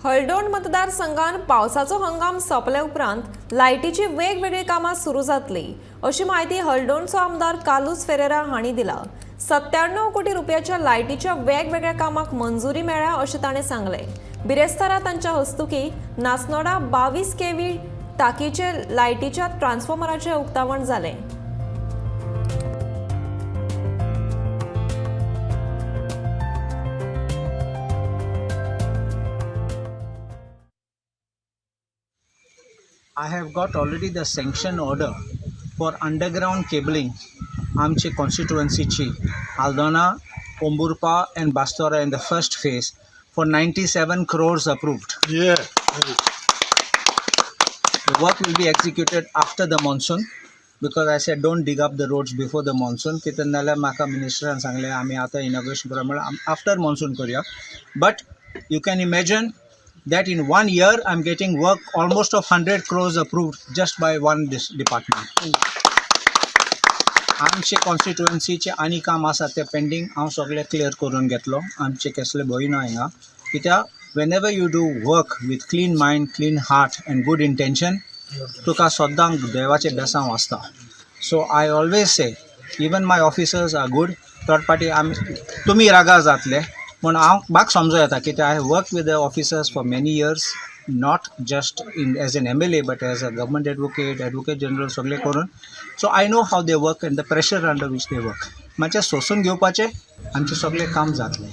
हळदोण मतदारसंघान पावसाचो हंगाम सोंपले उपरांत लायटीची वेगवेगळी कामां सुरू जातली अशी म्हायती हळदोणचो आमदार कार्लुस फेरेरा हांणी दिला. 97 कोटी रुपयाच्या लायटीच्या वेगवेगळ्या कामाक मंजुरी मेळ्ळ्या अशें ताणें सांगलें. बिरेस्तारा तांच्या हस्तुकी नासनोडा 22 केव्ही ताकीचे लायटीच्या ट्रान्सफॉर्मराचें उक्तावण जालें. I have got already the sanction order for underground cabling आमची कॉन्स्टिट्युएन्सीची Aldona, Pomburpa and Bastora in the first phase for 97 crores approved. The work will be executed after the monsoon because I said don't dig up the roads before the monsoon. कित्याक नाल्यार म्हाका मिनिस्टरान सांगलें आमी आतां inauguration करूया म्हळ्यार after monsoon करूया. But you can imagine that in one year I'm getting work almost of 100 crores approved just by one this department. आमचे कॉन्स्टिट्युएन्सीचे आनी काम आसा तें पेंडींग हांव सगळें क्लियर करून घेतलो. आमचे कसले भंय ना हिंगा, कित्याक whenever you do work with clean mind, clean heart and good intention, तुका सद्दां देवाचें बेसांव आसता. So I always say, even my officers are good. Third party आमी तुमी रागार जातले पूण हांव म्हाका समजो येता, कित्याक I work with the officers for many years, not just in as an MLA but as a government advocate, advocate general सगळें करून. So I know how they work and the pressure under which they work. मातशें सोंसून घेवपाचें, आमचें सगळें काम जातलें.